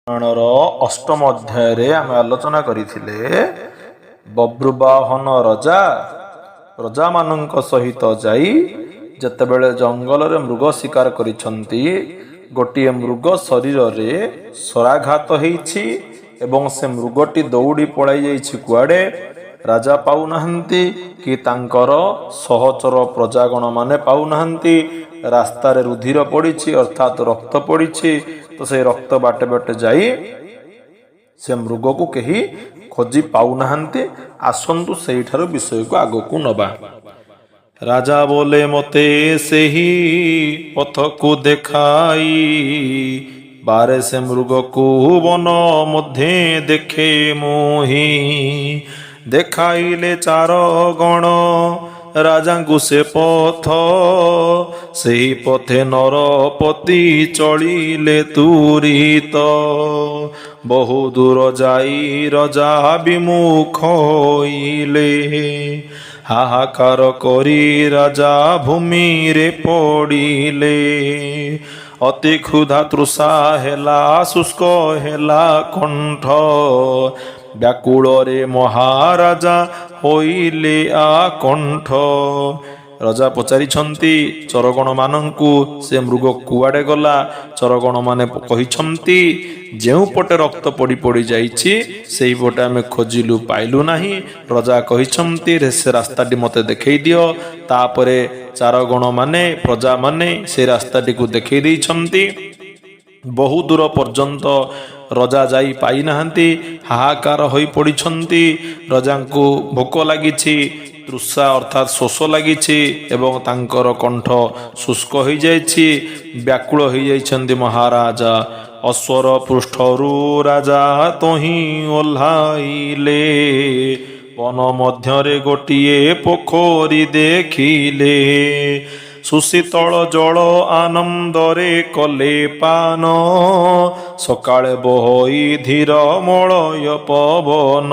ରାମାୟଣର ଅଷ୍ଟମ ଅଧ୍ୟାୟରେ ଆମେ ଆଲୋଚନା କରିଥିଲେ, ବବ୍ରୁବାହନ ରଜା ପ୍ରଜାମାନଙ୍କ ସହିତ ଯାଇ ଯେତେବେଳେ ଜଙ୍ଗଲରେ ମୃଗ ଶିକାର କରିଛନ୍ତି, ଗୋଟିଏ ମୃଗ ଶରୀରରେ ଶରାଘାତ ହେଇଛି ଏବଂ ସେ ମୃଗଟି ଦୌଡ଼ି ପଳାଇ ଯାଇଛି କୁଆଡ଼େ। ରାଜା ପାଉନାହାନ୍ତି କି ତାଙ୍କର ସହଚର ପ୍ରଜାଗଣମାନେ ପାଉନାହାନ୍ତି। ରାସ୍ତାରେ ରୁଧିର ପଡ଼ିଛି, ଅର୍ଥାତ୍ ରକ୍ତ ପଡ଼ିଛି। ତ ସେଇ ରକ୍ତ ବାଟେ ବାଟେ ଯାଇ ସେ ମୃଗକୁ କେହି ଖୋଜି ପାଉନାହାନ୍ତି। ଆସନ୍ତୁ, ସେଇଠାରୁ ବିଷୟକୁ ଆଗକୁ ନବା। ରାଜା ବୋଲେ, ମତେ ସେହି ପଥକୁ ଦେଖାଇ ବାରେ, ସେ ମୃଗକୁ ବନ ମଧ୍ୟେ ଦେଖେ ମୁହିଁ। ଦେଖାଇଲେ ଚାର ଗଣ ରାଜାଙ୍କୁ ସେ ପଥ, ସେହି ପଥେ ନରପତି ଚଳିଲେ ତୁରିତ। ବହୁ ଦୂର ଯାଇ ରଜା ବିମୁଖ ହୋଇଲେ, ହାହାକାର କରି ରାଜା ଭୂମିରେ ପଡ଼ିଲେ। ଅତି କ୍ଷୁଧା ତୃଷା ହେଲା, ଶୁଷ୍କ ହେଲା କଣ୍ଠ, ବ୍ୟାକୁଳରେ ମହାରାଜା ହୋଇଲେ ଆକଣ୍ଠ। ରଜା ପଚାରିଛନ୍ତି ଚରଗଣମାନଙ୍କୁ, ସେ ମୃଗ କୁଆଡ଼େ ଗଲା? ଚରଗଣମାନେ କହିଛନ୍ତି, ଯେଉଁ ପଟେ ରକ୍ତ ପଡ଼ି ପଡ଼ି ଯାଇଛି, ସେଇପଟେ ଆମେ ଖୋଜିଲୁ, ପାଇଲୁ ନାହିଁ। ରଜା କହିଛନ୍ତି, ସେ ରାସ୍ତାଟି ମୋତେ ଦେଖେଇ ଦିଅ। ତାପରେ ଚାରଗଣମାନେ, ପ୍ରଜାମାନେ ସେ ରାସ୍ତାଟିକୁ ଦେଖେଇ ଦେଇଛନ୍ତି। ବହୁ ଦୂର ପର୍ଯ୍ୟନ୍ତ ରଜା ଯାଇ ପାଇନାହାନ୍ତି, ହାହାକାର ହୋଇ ପଡ଼ିଛନ୍ତି। ରଜାଙ୍କୁ ଭୋକ ଲାଗିଛି, ତୃଷା ଅର୍ଥାତ୍ ଶୋଷ ଲାଗିଛି ଏବଂ ତାଙ୍କର କଣ୍ଠ ଶୁଷ୍କ ହୋଇଯାଇଛି। ବ୍ୟାକୁଳ ହୋଇଯାଇଛନ୍ତି ମହାରାଜା। ଅଶ୍ୱର ପୃଷ୍ଠରୁ ରାଜା ତହିଁ ଓହ୍ଲାଇଲେ, ବନ ମଧ୍ୟରେ ଗୋଟିଏ ପୋଖରୀ ଦେଖିଲେ। ସୁଶୀତଳ ଜଳ ଆନନ୍ଦରେ କଲେ ପାନ, ସକାଳେ ବହଇ ଧୀର ମଳୟ ପବନ।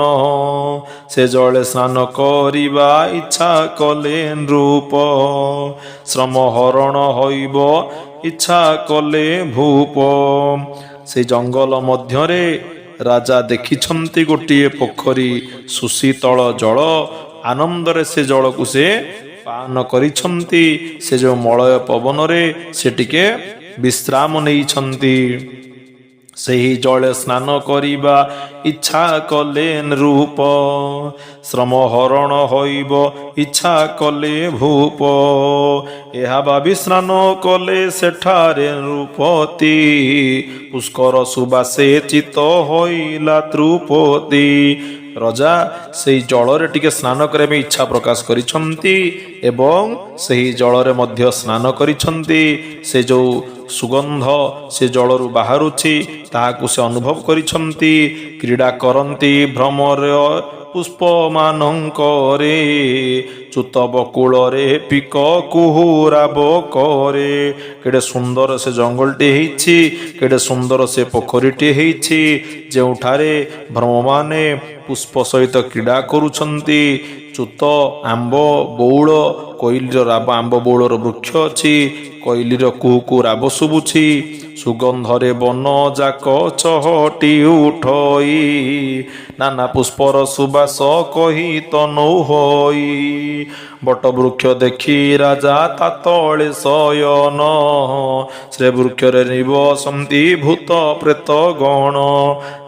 ସେ ଜଳେ ସ୍ନାନ କରିବା ଇଚ୍ଛା କଲେ ନୃପ, ଶ୍ରମ ହରଣ ହୋଇବ ଇଚ୍ଛା କଲେ ଭୂପ। ସେ ଜଙ୍ଗଲ ମଧ୍ୟରେ ରାଜା ଦେଖିଛନ୍ତି ଗୋଟିଏ ପୋଖରୀ, ସୁଶୀତଳ ଜଳ। ଆନନ୍ଦରେ ସେ ଜଳକୁ ସେ ପାନ କରିଛନ୍ତି। ସେ ଯେଉଁ ମଳୟ ପବନରେ ସେ ଟିକେ ବିଶ୍ରାମ ନେଇଛନ୍ତି। ସେହି ଜଳେ ସ୍ନାନ କରିବା ଇଚ୍ଛା କଲେ ନୃପ, ଶ୍ରମ ହରଣ ହୋଇବ ଇଚ୍ଛା କଲେ ଭୂପ। ଏହା ଭାବି ସ୍ନାନ କଲେ ସେଠାରେ ନୃପତି, ପୁଷ୍କର ସୁବାସେ ଚିତ୍ତ ହୋଇଲା ତୃପତି। ରଜା ସେଇ ଜଳରେ ଟିକେ ସ୍ନାନ କରିବା ପାଇଁ ଇଚ୍ଛା ପ୍ରକାଶ କରିଛନ୍ତି ଏବଂ ସେହି ଜଳରେ ମଧ୍ୟ ସ୍ନାନ କରିଛନ୍ତି। ସେ ଯେଉଁ ସୁଗନ୍ଧ ସେ ଜଳରୁ ବାହାରୁଛି, ତାହାକୁ ସେ ଅନୁଭବ କରିଛନ୍ତି। କ୍ରୀଡ଼ା କରନ୍ତି ଭ୍ରମର ପୁଷ୍ପମାନଙ୍କରେ, ଚୁତ ବକୁଳରେ ପିକ କୁହୁରାବ କରେ। କେଡ଼େ ସୁନ୍ଦର ସେ ଜଙ୍ଗଲଟି ହେଇଛି, କେଡ଼େ ସୁନ୍ଦର ସେ ପୋଖରୀଟି ହେଇଛି, ଯେଉଁଠାରେ ଭ୍ରମରମାନେ ପୁଷ୍ପ ସହିତ କ୍ରୀଡ଼ା କରୁଛନ୍ତି। ଚୁତ, ଆମ୍ବ, ବଉଳ, କୋଇଲିର ରାବ, ଆମ୍ବ ବଉଳର ବୃକ୍ଷ ଅଛି, କୋଇଲିର କୁହୁ କୁହୁ ରାବ ଶୁଭୁଛି। ସୁଗନ୍ଧରେ ବନ ଯାକ ଚହଟି ଉଠଇ, ନାନା ପୁଷ୍ପର ସୁବାସ କହି ତନୁ ହୋଇ। ବଟ ବୃକ୍ଷ ଦେଖି ରାଜା ତା ତଳେ ଶୟନ, ସେ ବୃକ୍ଷରେ ନିବସନ୍ତି ଭୂତ ପ୍ରେତ ଗଣ।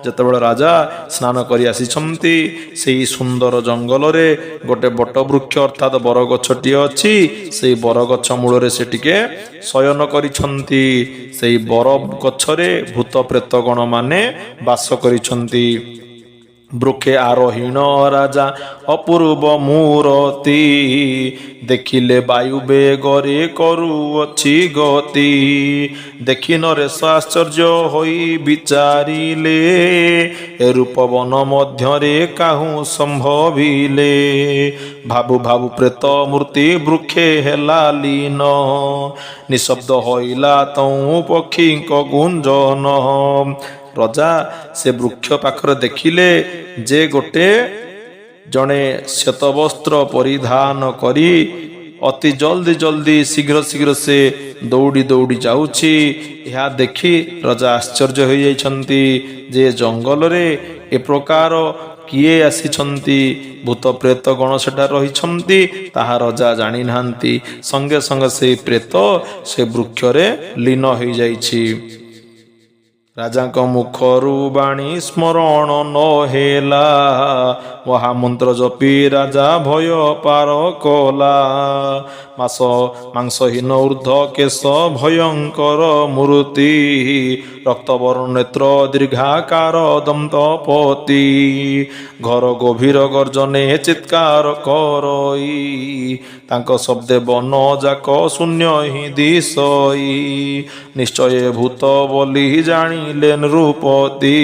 ଯେତେବେଳେ ରାଜା ସ୍ନାନ କରି ଆସିଛନ୍ତି, ସେଇ ସୁନ୍ଦର ଜଙ୍ଗଲରେ ଗୋଟେ ବଟ ବୃକ୍ଷ ଅର୍ଥାତ୍ ବରଗଛଟିଏ ଅଛି। ସେଇ ବରଗଛ ମୂଳରେ ସେ ଟିକେ ଶୟନ କରିଛନ୍ତି। ସେଇ ବର ଗଛରେ ଭୂତ ପ୍ରେତ ଗଣ ମାନେ ବାସ କରିଛନ୍ତି। ବୃକ୍ଷେ ଆରୋହୀଣ ରାଜା ଅପୂର୍ବ ମୂରତି, ଦେଖିଲେ ବାୟୁ ବେଗରେ କରୁଅଛି ଗତି। ଦେଖି ନରେଶ ଆଶ୍ଚର୍ଯ୍ୟ ହୋଇ ବିଚାରିଲେ, ଏ ରୂପ ବନ ମଧ୍ୟରେ କାହୁଁ ସମ୍ଭବିଲେ? ଭାବୁ ଭାବୁ ପ୍ରେତ ମୂର୍ତ୍ତି ବୃକ୍ଷେ ହେଲା ଲୀନ, ନିଶବ୍ଦ ହୋଇଲା ତଉଁ ପକ୍ଷୀଙ୍କ ଗୁଞ୍ଜନ। ରଜା ସେ ବୃକ୍ଷ ପାଖରେ ଦେଖିଲେ ଯେ ଗୋଟେ ଜଣେ ଶ୍ଵେତବସ୍ତ୍ର ପରିଧାନ କରି ଅତି ଜଲ୍ଦି ଜଲ୍ଦି, ଶୀଘ୍ର ଶୀଘ୍ର ସେ ଦୌଡ଼ି ଦୌଡ଼ି ଯାଉଛି। ଏହା ଦେଖି ରଜା ଆଶ୍ଚର୍ଯ୍ୟ ହୋଇଯାଇଛନ୍ତି ଯେ ଜଙ୍ଗଲରେ ଏ ପ୍ରକାର କିଏ ଆସିଛନ୍ତି, ଭୂତ ପ୍ରେତ ଗଣ ସେଠାରେ ରହିଛନ୍ତି, ତାହା ରଜା ଜାଣିନାହାନ୍ତି। ସଙ୍ଗେ ସଙ୍ଗେ ସେଇ ପ୍ରେତ ସେ ବୃକ୍ଷରେ ଲୀନ ହୋଇଯାଇଛି। ରାଜାଙ୍କ ମୁଖରୁ ବାଣୀ ସ୍ମରଣ ନ ହେଲା, ମହାମନ୍ତ୍ର ଜପି ରାଜା ଭୟ ପାର କଲା। ମାସ ମାଂସହୀନ ଉର୍ଦ୍ଧ୍ୱ କେଶ ଭୟଙ୍କର ମୂର୍ତ୍ତି, ରକ୍ତବର୍ଣ୍ଣ ନେତ୍ର ଦୀର୍ଘାକାର ଦନ୍ତପତି। ଘୋର ଗଭୀର ଗର୍ଜନେ ଚିତ୍କାର କରଇ, ତାଙ୍କ ଶବ୍ଦେ ବନ ଯାକ ଶୂନ୍ୟ ହିଁ ଦିଶଇ। ନିଶ୍ଚୟ ଭୂତ ବୋଲି ଜାଣିଲେ ନୃପତି,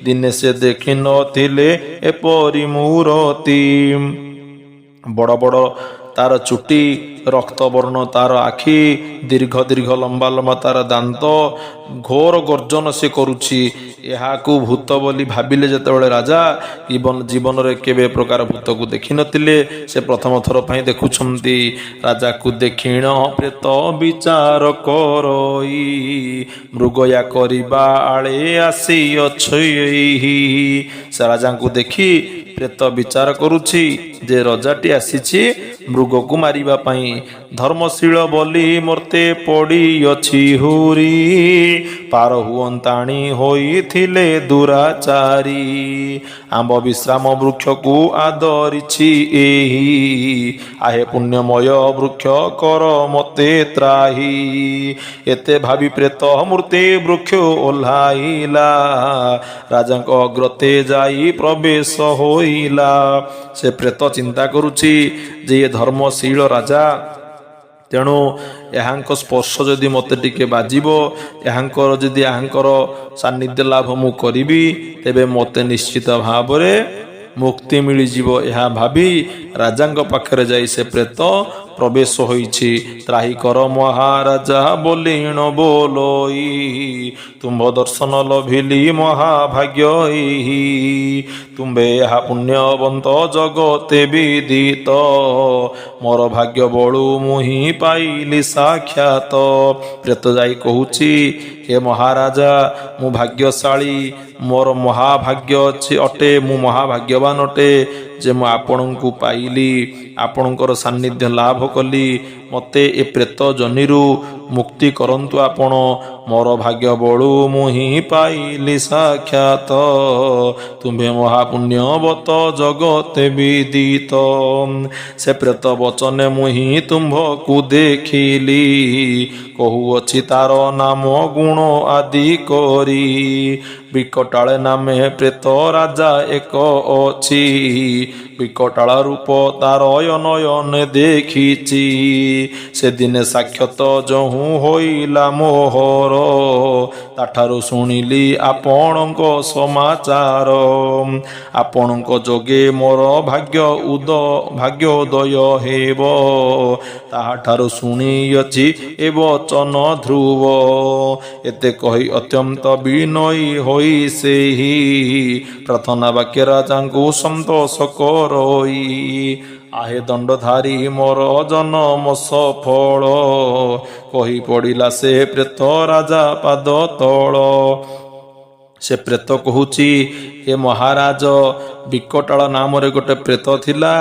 ଦିନେ ସେ ଦେଖି ନଥିଲେ ଏପରି ମୂରତି। ବଡ଼ ବଡ଼ ତାର ଚୁଟି, ରକ୍ତବର୍ଣ୍ଣ ତାର ଆଖି, ଦୀର୍ଘ ଦୀର୍ଘ ଲମ୍ବା ଲମ୍ବା ତାର ଦାନ୍ତ, ଘୋର ଗର୍ଜନ ସେ କରୁଛି। ଏହାକୁ ଭୂତ ବୋଲି ଭାବିଲେ ଯେତେବେଳେ ରାଜା, ଜୀବନରେ କେବେ ପ୍ରକାର ଭୂତକୁ ଦେଖିନଥିଲେ, ସେ ପ୍ରଥମ ଥର ପାଇଁ ଦେଖୁଛନ୍ତି। ରାଜାକୁ ଦେଖିଣ ପ୍ରେତ ବିଚାର କରଇ, ମୃଗୟା କରିବା ଆଳେ ଆସିଅଛି। ସେ ରାଜାଙ୍କୁ ଦେଖି ପ୍ରେତ ବିଚାର କରୁଛି ଯେ ରଜାଟି ଆସିଛି ମୃଗକୁ ମାରିବା ପାଇଁ। ଧର୍ମଶୀଳ ବୋଲି ମର୍ତ୍ତେ ପଡ଼ିଅଛି ହୁରି, ପାର ହୁଅନ୍ତାଣି ହୋଇଥିଲେ ଦୁରାଚାରୀ। ଆମ୍ବ ବିଶ୍ରାମ ବୃକ୍ଷକୁ ଆଦରିଛି ଏହି, ଆହେ ପୁଣ୍ୟମୟ ବୃକ୍ଷ କର ମତେ ତ୍ରାହି। ଏତେ ଭାବି ପ୍ରେତ ମୂର୍ତ୍ତି ବୃକ୍ଷ ଓହ୍ଲାଇଲା, ରାଜାଙ୍କ ଅଗ୍ରତେ ଯାଇ ପ୍ରବେଶ ହୋଇଲା। ସେ ପ୍ରେତ ଚିନ୍ତା କରୁଛି ଯେ ଇଏ ଧର୍ମଶୀଳ ରାଜା, ତେଣୁ ଏହାଙ୍କ ସ୍ପର୍ଶ ଯଦି ମୋତେ ଟିକେ ବାଜିବ, ଏହାଙ୍କର ସାନ୍ନିଧ୍ୟ ଲାଭ ମୁଁ କରିବି, ତେବେ ମୋତେ ନିଶ୍ଚିତ ଭାବରେ ମୁକ୍ତି ମିଳିଯିବ। ଏହା ଭାବି ରାଜାଙ୍କ ପାଖରେ ଯାଇ ସେ ପ୍ରେତ ପ୍ରବେଶ ହୋଇଛି। ତ୍ରାହି କର ମହାରାଜା ବୋଲିଣ ବୋଲଇ, ତୁମ୍ଭ ଦର୍ଶନ ଲଭିଲି ମହାଭାଗ୍ୟ ଏହି। ତୁମ୍ଭେ ଏହା ପୁଣ୍ୟବନ୍ତ ଜଗତେ ବିଦିତ, ମୋର ଭାଗ୍ୟ ବଳୁ ମୁହିଁ ପାଇଲି ସାକ୍ଷାତ। ପ୍ରେତ ଯାଇ କହୁଛି, ହେ ମହାରାଜା, ମୁଁ ଭାଗ୍ୟଶାଳୀ, ମୋର ମହାଭାଗ୍ୟ ଅଛି ଅଟେ, ମୁଁ ମହାଭାଗ୍ୟବାନ ଅଟେ ଯେ ମୁଁ ଆପଣଙ୍କୁ ପାଇଲି, ଆପଣଙ୍କର ସାନ୍ନିଧ୍ୟ ଲାଭ କଲି। ମୋତେ ଏ ପ୍ରେତ ଯୋନିରୁ ମୁକ୍ତି କରନ୍ତୁ ଆପଣ। ମୋର ଭାଗ୍ୟ ବଳୁ ମୁଁ ହିଁ ପାଇଲି ସାକ୍ଷାତ, ତୁମ୍ଭେ ମହାପୁଣ୍ୟବତ ଜଗତେ ବିଦିତ। ସେ ପ୍ରେତ ବଚନେ ମୁହିଁ ତୁମ୍ଭକୁ ଦେଖିଲି, କହୁଅଛି ତାର ନାମ ଗୁଣ ଆଦି କରି। ବିକଟାଳେ ନାମେ ପ୍ରେତ ରାଜା ଏକ ଅଛି, ବିକଟାଳ ରୂପ ତାର ନୟନେ ଦେଖିଛି। ସେଦିନେ ସାକ୍ଷାତ ଯହୁଁ ହୋଇଲା ମୋହର, ତାଠାରୁ ଶୁଣିଲି ଆପଣଙ୍କ ସମାଚାର। ଆପଣଙ୍କ ଯୋଗେ ମୋର ଭାଗ୍ୟୋଦୟ ହେବ, ତାହାଠାରୁ ଶୁଣିଅଛି ଏ ବଚନ ଧ୍ରୁବ। ଏତେ କହି ଅତ୍ୟନ୍ତ ବିନୟୀ ହୋଇ ସେହି, ପ୍ରାର୍ଥନା ବାକ୍ୟ ରାଜାଙ୍କୁ ସନ୍ତୋଷ କରଇ। ଆହେ ଦଣ୍ଡଧାରୀ ମୋର ଜନମ ସଫଳ, କହି ପଡ଼ିଲା ସେ ପ୍ରେତ ରାଜା ପାଦ ତଳ। ସେ ପ୍ରେତ କହୁଛି, ହେ ମହାରାଜ, ବିକଟାଳ ନାମରେ ଗୋଟେ ପ୍ରେତ ଥିଲା।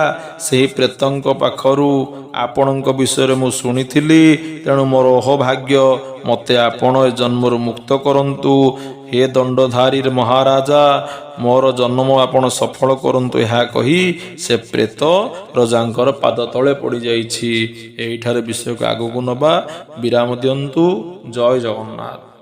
ସେହି ପ୍ରେତଙ୍କ ପାଖରୁ ଆପଣଙ୍କ ବିଷୟରେ ମୁଁ ଶୁଣିଥିଲି। ତେଣୁ ମୋର ଅହୋଭାଗ୍ୟ, ମୋତେ ଆପଣ ଏ ଜନ୍ମରୁ ମୁକ୍ତ କରନ୍ତୁ। ହେ ଦଣ୍ଡଧାରୀ ମହାରାଜା, ମୋର ଜନ୍ମ ଆପଣ ସଫଳ କରନ୍ତୁ। ଏହା କହି ସେ ପ୍ରେତ ରଜାଙ୍କର ପାଦ ତଳେ ପଡ଼ିଯାଇଛି। ଏହିଠାରେ ବିଷୟକୁ ଆଗକୁ ନବା ବିରାମ ଦିଅନ୍ତୁ। ଜୟ ଜଗନ୍ନାଥ।